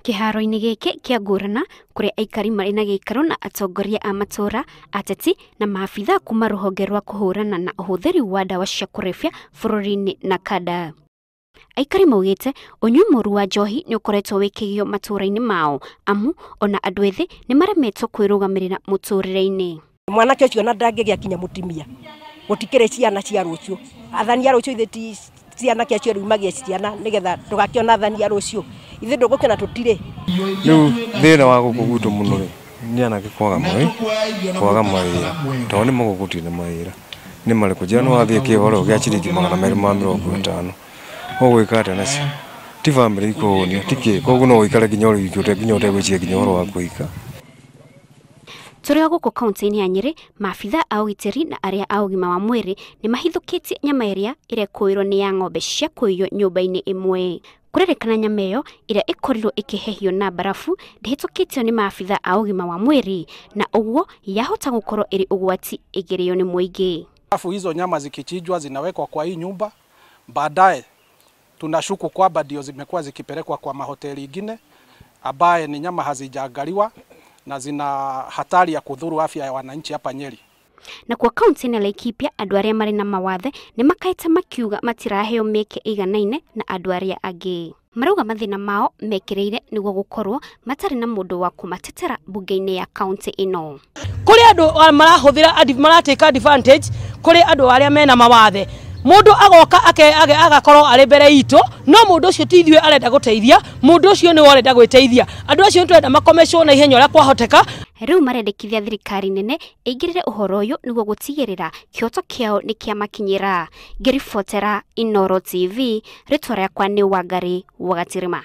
Kĩharo-inĩ gĩkĩ kĩa ngũrana kũrĩa aikari marĩ na gĩikaro na atongoria a matũra, ateti na maabitha kuma rũhonge rwa kũhũrana na ũhũthĩri wa ndawa cia kũrebia bũrũri-inĩ NACADA. Aikari maugĩte ũnyui mũru wa njohi nĩ ũkoretwo wĩ kĩgio matũra-inĩ mao amu ona andũ ethĩ nĩ maremetwo kwĩrũgamĩrĩra mũtũrĩre-inĩ. Mwanake ũcio ona ndangĩgĩa kinya mũtumia, gũtikĩrĩ ciana cia rũciũ. Athani a rũciũ ithuĩ ti cianake acio rĩu magĩe ciana nĩgetha tũgakĩona athani a rũciũ. Ithuĩ ndũgũkĩona tũtirĩ. Rĩu thĩna wa gũkũ gwitũ mũno rĩ nĩ anake kwaga mawĩra tondũ nĩ magũgũtirĩ na mawĩra nĩ marĩkũ njĩra nĩ wathiĩ kĩhoro gĩa ciringi 250 ũgwĩka atĩa nacio ti bamĩrĩ ikũhũnia ti kĩ koguo no ũikare nginya ũrĩ nginya ũtegwĩciria nginya ũhoro wa kũhika. Tũrĩ o gũkũ kaunti-inĩ ya Nyĩrĩ, maabitha a ũgitĩri na arĩa a ũgima wa mwĩrĩ nĩ mahithũkĩtie nyama ĩrĩa ĩrekũĩrwo nĩ ya ng'ombe cia kũiywo nyũmba-inĩ ĩmwe. Kũrerĩkana nyama ĩyo ĩrĩa ĩkorirwo ĩkĩhehio na mbarabu ndĩhĩtũkĩtio nĩ maabitha a ũgima wa mwĩrĩ na ũguo yahota gũkorwo ĩrĩ ũgwati ĩngĩrĩo nĩ mũingĩ. Alafu hizo nyama zikichinjwa zinawekwa kwa hii nyumba, baadaye tunashuku kwamba ndio zimekuwa zikipelekwa kwa mahoteli ingine ambaye ni nyama hazijaangaliwa na zina hatari ya kudhuru afya ya wananchi hapa Nyeri. Na kwa kaunti ya Laikipia andũ arĩa marĩ na mawathe nĩ makaĩte makiuga matiraheo mĩeke ĩiganaine na andũ arĩa angĩ. Marauga mathĩna mao mekĩrĩire nĩguo gũkorwo matarĩ na mũndũ wa kũmatetera bunge-inĩ ya kaunti ĩno. Kũrĩ andũ marahũthĩra maratake advantage kũrĩ andũ arĩa mena mawathe. Mundu agoka agakorwo arĩ mbere itũ no mundu ũcio ti ithuĩ arenda gũteithia, mundu ũcio nĩwe arenda gwĩteithia. Andũ acio nĩtũrenda makomecwo na ihenya ũrĩa kwahoteka. Rĩu marendekithia thirikari nene ĩingĩrĩre ũhoro ũyũ nĩguo gũtigĩrĩra kĩhoto kĩao nĩ kĩamakinyĩra. Ngĩribotera Inooro TV, rĩtwa rĩakwa nĩ Wangari wa Gatirima.